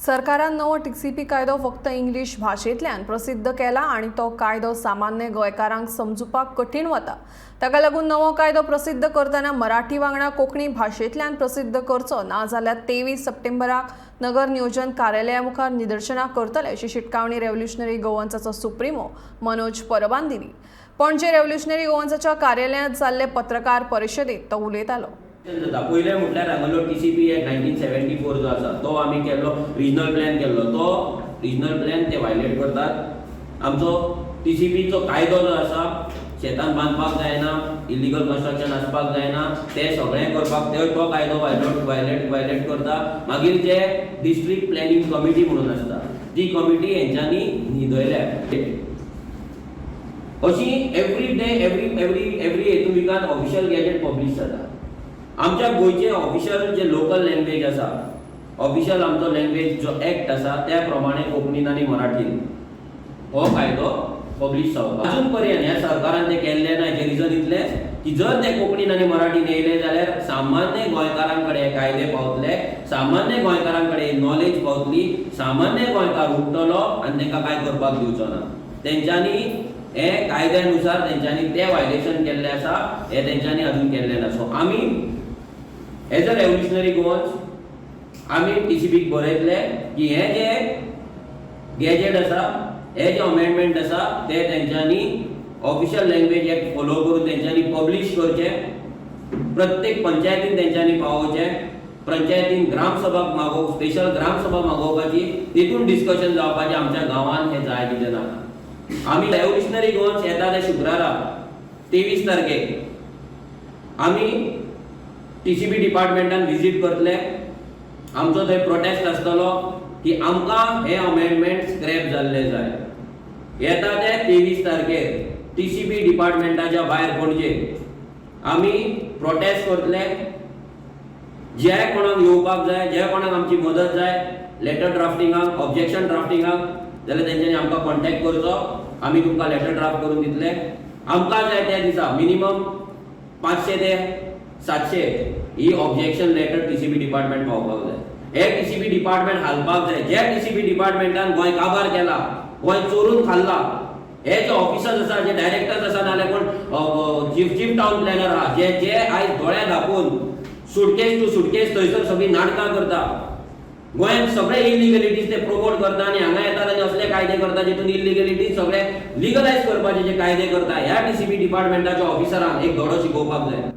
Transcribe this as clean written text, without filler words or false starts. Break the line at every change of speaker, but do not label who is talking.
सरकारान नवो टीसीपी कायदो फक्त इंग्लीश भाशेंतल्यान प्रसिद्ध केला आनी तो कायदो सामान्य गोंयकारांक समजुपाक कठीण वता. ताका लागून नवो कायदो प्रसिद्ध करतना मराठी वांगडा कोंकणी भाशेंतल्यान प्रसिद्ध करचो, ना जाल्यार 23 सप्टेंबराक नगर नियोजन कार्यालया मुखार निदर्शनां करतले, अशी शिटकावणी रेव्होल्युशनरी गोवन्साचो सुप्रिमो मनोज परबान दिली. पणजे रेव्होल्युशनरी गोवन्साच्या कार्यालयांत जाल्ले पत्रकार परिशदेंत तो उलयतालो.
जाता. पयलें म्हटल्यार हांगालो TCP Act 1974 जो आसा, तो आमी केल्लो रिजनल प्लॅन केल्लो, तो रिजनल प्लॅन ते वायलेट करतात. आमचो टीसीपीचो कायदो जो आसा, शेतान बांदपाक जायना, इलिगल कन्स्ट्रक्शन आसपाक जायना, ते सगळें करपाक ते तो कायदो वायलेट वायलेट वायलेट करता. मागीर जे डिस्ट्रिक्ट प्लॅनिंग कमिटी म्हणून आसता, ती कमिटी हेंच्यांनी न्हिदयल्या. अशी every day, every हेतून विकान ऑफिशियल गॅजेट पब्लीश जाता. आमच्या गोंयचे ऑफिशियल जे लोकल लँग्वेज आसा, ऑफिशियल आमचो लँग्वेज जो एक्ट आसा, त्या प्रमाणे कोंकणीन आनी मराठीन हो कायदो पब्लीश जावपा. अजून पर्यंत ह्या सरकारान तें केल्लें ना. हेचें रिजन इतलेंच की जर ते कोंकणीन आनी मराठीन येयले जाल्यार सामान्य गोंयकारां कडेन हे कायदे पावतले, सामान्य गोंयकारां कडेन नॉलेज पावतली, सामान्य गोंयकार उठ्ठलो आनी तांकां कांय करपाक दिवचो ना. तेंच्यांनी हे कायद्यानुसार तेंच्यांनी ते वायलेशन केल्लें आसा, हे तेंच्यांनी अजून केल्लें ना. सो आमी एज अ रेव्होल्युशनरी गोवन्स आमी टीसीपीक बरयतले की हे जे गॅजेट आसा, हे जे अमेंडमेंट आसा, ते तेंच्यांनी ऑफिशियल लँग्वेज एक्ट फॉलो करून तेंच्यांनी पब्लीश करचे, प्रत्येक पंचायतीन तेंच्यांनी पावोवचे, पंचायतीन ग्रामसभा मागोव, स्पेशल ग्रामसभा मागोवपाची, तितून डिस्कशन जावपाचें. आमच्या गांवांत हें जाय कितें नाका. आमी रेव्होल्युशनरी गोवन्स येता ते शुक्रारा 23 तारखेक आमी टीसीपी डिपार्टमेंटान विजीट करतले. आमचो थंय प्रोटेस्ट आसतलो की आमकां हे अमेंडमेंट स्क्रॅप जाल्ले जाय. येता ते 23 तारखेर टीसीपी डिपार्टमेंटाच्या भायर पणजे आमी प्रोटेस्ट करतले. जे कोणाक येवपाक जाय, जे कोणाक आमची मदत जाय लेटर ड्राफ्टिंगाक, ऑब्जेक्शन ड्राफ्टिंगाक जाल्यार तेंच्यांनी आमकां कॉन्टेक्ट करचो. आमी तुमकां लेटर ड्राफ्ट करून दितले. आमकां जाय त्या दिसा मिनिमम 500 ते 700 ही ऑब्जेक्शन लेटर टीसीपी डिपार्टमेंट पावपाक जाय. हे टीसीपी डिपार्टमेंट हालपाक जाय. जे टीसीपी डिपार्टमेंटान गोंय काबार केला, गोंय चोरून खाल्ला, हे जे ऑफिसर्स आसा, जे डायरेक्टर्स आसा, नाल्यार कोण चीफ चीफ टावन प्लॅनर आहा, जे जे आयज दोळे धापून सुटकेस टू सुटकेस थंयसर सगळीं नाटकां करता, गोंयांत सगळे इलिगलिटीज ते प्रमोट करता आनी हांगा येतात आनी असले कायदे करता जितून इलिगलिटीज सगळे लिगलायज करपाचे जे कायदे करता, ह्या टीसीपी डिपार्टमेंटाच्या ऑफिसरांक एक धडो शिकोवपाक जाय.